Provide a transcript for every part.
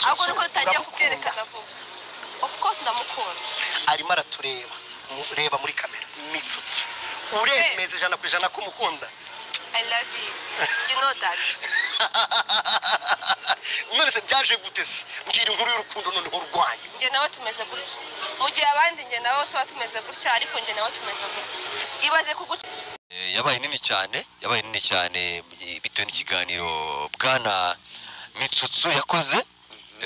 Ahubwo niko dutangiye kubyerekana vuba. Of course ndamukunda. Arimo aratureba, reba muri kamera. Mitsutsu, uremeza 100% ko umukunda? I love you, you know that. None se byaje gute se? Mbwira inkuru y'urukundo noneho rwanyu. Njye nawe tumeze gutya, mu gihe abandi njye nawe tuba tumeze gutya, ariko njye nawe tumeze gutya. Ibaze kuguca. Yabaye nini cyane, yabaye nini cyane bitewe n'ikiganiro bwana Mitsutsu yakoze.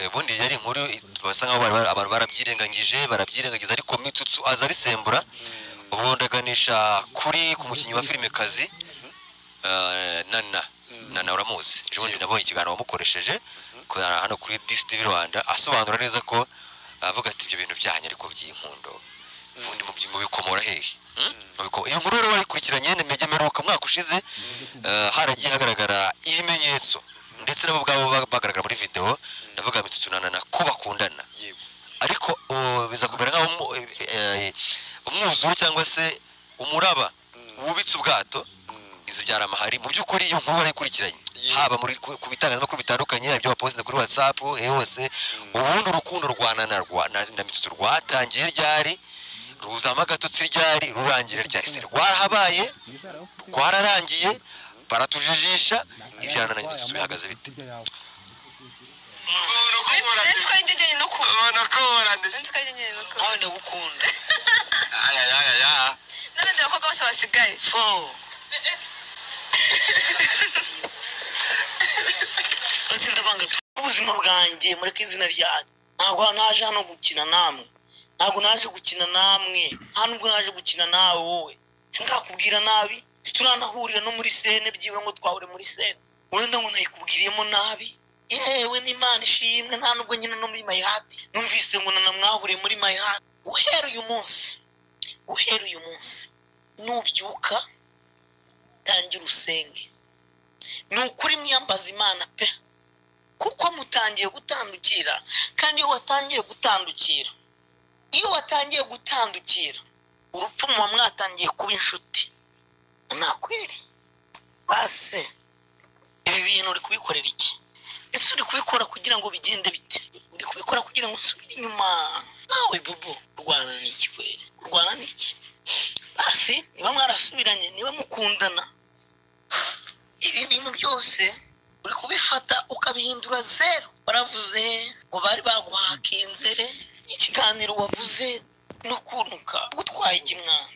Ubundi yari inkuru basa nkaho abantu barabyirengagije, barabyirengagiza, ariko Mitsutsu aza abisembura. Ubu ndaganisha kuri ku mukinnyi wa filime kazi Nana. Nana uramuzi, ejo bundi nabonye ikiganiro wamukoresheje hano kuri DCTV Rwanda, asobanura neza ko avuga ati ibyo bintu byanyu ariko by'inkundo ubundi mubikomora hehe? Iyo nkuru rero wayikurikiranye meruka umwaka ushize, haragiye hagaragara ibimenyetso ndetse nabo ubwabo bagaragara muri video, ndavuga Mitsutsu na Nana ko bakundana, ariko biza kumera nkaho umwuzure cyangwa se umuraba wubitse ubwato izibyara amahari. Mu by'ukuri iyo nkuru barayikurikiranye, haba muri ku bitangazamakuru bitandukanye, ibyo bapostinze kuri WhatsApp hose. Ubundi urukundo rwa Nana na Mitsutsu rwatangiye ryari, ruzama agatotsi ryari, rurangira ryari? Se rwarahabaye, rwararangiye, baratujijisha? Ibya Nana na Mitsutsu bihagaze bite? Nawe ndagukunda. N'abandi bakobwa bose basigaye. Ubuzima bwanjye mureke izina ryanjye. Ntabwo naje hano gukina namwe, ntabwo naje gukina namwe, nta nubwo naje gukina nawe wowe. Sindakubwira nabi, situranahurira no muri sene, byibura ngo twahure muri sene, wenda ngo nayikubwiriyemo nabi. Yewe n'Imana ishimwe, nta nubwo nyine no muri my heart numvise ngo Nana mwahuriye muri my heart. Guhera uyu munsi, guhera uyu munsi nubyuka tangira usenge, ni ukuri mwiyambaza Imana pe, kuko mutangiye gutandukira. Kandi iyo watangiye gutandukira, iyo watangiye gutandukira urupfu muba mwatangiye kuba inshuti. Nakweri base, ibi bintu uri kubikorera iki? Ese uri kubikora kugira ngo bigende bite? Uri kubikora kugira ngo usubire inyuma? Nawe bubu, urwana n'iki kweri? Urwana n'iki? Basi niba mwarasubiranye, niba mukundana, ibi bintu byose uri kubifata ukabihindura zero. Baravuze ngo bari baguhakinze ikiganiro wavuze no kunuka. Agutwaye iki mwana?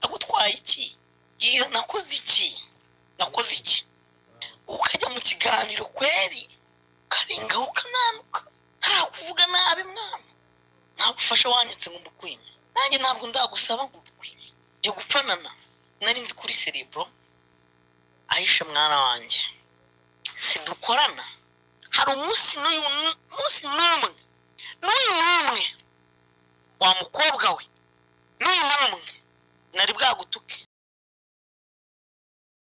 Agutwaye iki? Iyo nakoze iki? Nakoze iki? Ukajya mu kiganiro kweri ukarengaho ukananuka, ntakuvuga nabi mwana, ntagufasha wanyatse ngo mbukwime. Nanjye ntabwo ndagusaba ngo mbukwime. Njye gupfanana nari nzi kuri cerebro. Aisha mwana wanjye, sidukorana. Hari umunsi n'uyu munsi n'umwe n'uyu n'umwe wa mukobwa we n'uyu n'umwe nari bwagutuke.